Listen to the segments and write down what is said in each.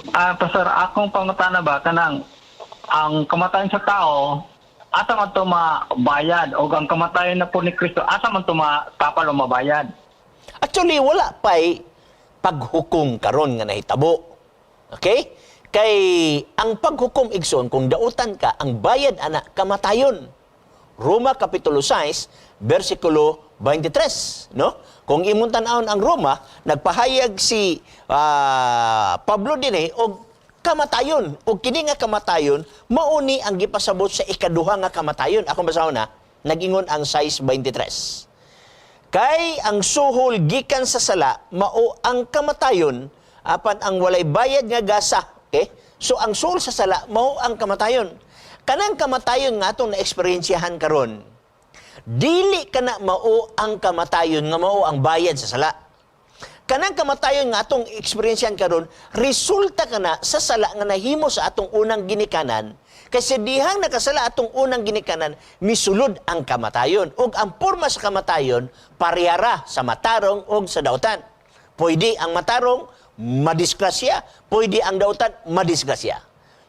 Pastor, akong pangutana ba, kanang ang kamatayon sa tao, asa man to mabayad? O ang kamatayon na po ni Kristo, asa man to matapal o mabayad? Actually, wala pa'y paghukom karon nga nahitabo. Okay? Kay ang paghukom, igsoon, kung dautan ka, ang bayad ana kamatayon. Roma Kapitulo 6, versikulo 23, no? Kung imong tan-awon ang Roma, nagpahayag si Pablo dinhi og kamatayon. Og kini nga kamatayon, mauni ang gipasabot sa ikaduha nga kamatayon. Akong basahon na, nagingon ang 6:23. Kay ang suhol gikan sa sala mao ang kamatayon, apan ang walay bayad nga gasa. Okay? So ang suhol sa sala mao ang kamatayon. Kanang kamatayon nga atong naeksperyensyahan karon, dili kana mao ang kamatayon nga mao ang bayad sa sala. Kanang kamatayon nga atong eksperyensyahan karon, resulta kana sa sala nga nahimo sa atong unang ginikanan. Kasi dihang nakasala atong unang ginikanan, misulod ang kamatayon. Ug ang porma sa kamatayon, parehara sa matarong ug sa dautan. Pwede ang matarong madisgrasya, pwede ang dautan madisgrasya.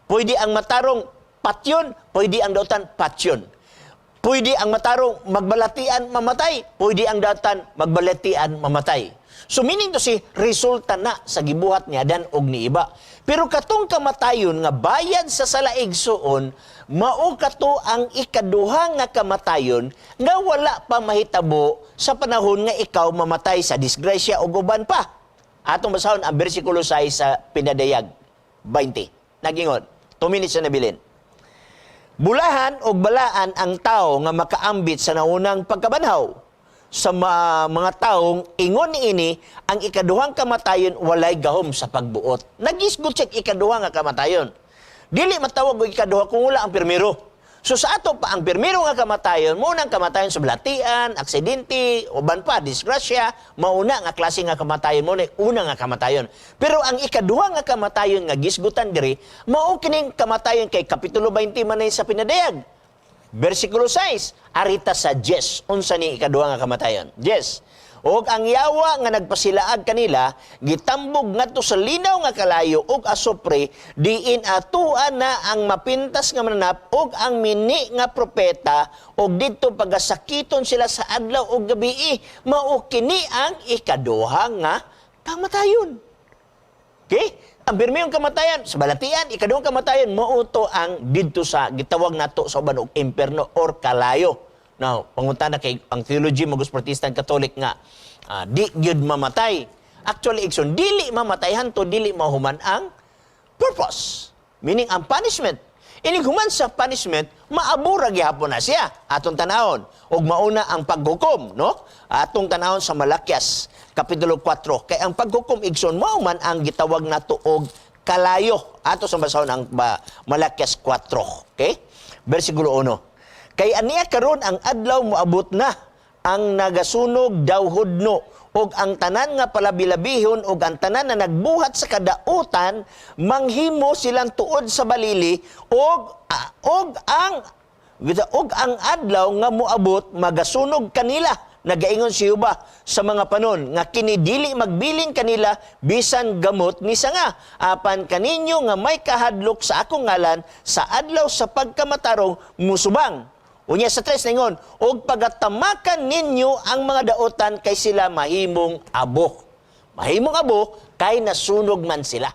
Pwede ang matarong patyon, pwede ang dautan patyon. Pwede ang matarong magbalatian mamatay, pwede ang dautan magbalatian mamatay. So meaning to say, resulta na sa gibuhat ni Adan og ni Eva. Pero katong kamatayon nga bayad sa sala, igsoon, mao kato ang ikaduha nga kamatayon nga wala pa mahitabo sa panahon nga ikaw mamatay sa disgrasya o uban pa. Atong basahon ang bersikulo 6 sa Pinadayag 20. Nagingon, 2 minutes na nabilin. Bulahan og balaan ang tao nga makaambit sa naunang pagkabanhaw. Sa mga taong ingon niini, ang ikaduhang kamatayon walay gahom sa pagbuot. Nagisgot siya ikaduha nga kamatayon. Dili matawag og ikaduha kung wala ang pirmiro. So sa ato pa ang pirmiro nga kamatayon, mao nang kamatayon sa balatian, aksidente, uban pa, disgrasya, mauna nga klase nga kamatayon mo na una nga kamatayon. Pero ang ikaduha nga kamatayon nga gisgutan diri, mao kining kamatayon kay Kapitulo 20 man sa Pinadayag. Versikulo 6, arita sa Jes. Unsa ni ikaduha nga kamatayon? Jes. Og ang yawa nga nagpasilaag kanila gitambog ngadto sa linaw nga kalayo og asupre, diin atuan na ang mapintas nga mananap og ang mini nga propeta, og didto pagasakiton sila sa adlaw ug gabii. Mao kini ang ikaduha nga kamatayon. Okay? Ang pirmirong kamatayan sa balatian, ikaduhang kamatayon mao to ang didto sa gitawag nato sa uban og imperno or kalayo. Now, pangutana kay ang theology magos Protestant, Catholic nga di gyud mamatay. Actually, igsoon, dili mamatay hanto dili mahuman ang purpose. Meaning ang punishment. Inig human sa punishment, maabura gihapon na siya. Atong tanawon. Ug mauna ang paghukom, no? Atong tanawon sa Malakias, Kapitulo 4. Kay ang paghukom, igsoon, mao man ang gitawag nato og kalayo. Ato sa basahon ang Malakias 4. Okay? Versikulo 1. Kay aniya karon ang adlaw moabot na ang nagasunog daw hudno, ug ang tanan nga palabilabihon ug ang tanan na nagbuhat sa kadautan manghimo silang tuod sa balili, ug ang adlaw nga moabot magasunog kanila, nagaingon si Jehova sa mga panon, nga kini dili magbilin kanila bisan gamot ni sanga. Apan kaninyo nga may kahadlok sa akong ngalan sa adlaw sa pagkamatarong musubang. Unya sa tres ningon, og pagatamakan ninyo ang mga daotan kay sila mahimong abo. Mahimong abo kay nasunog man sila.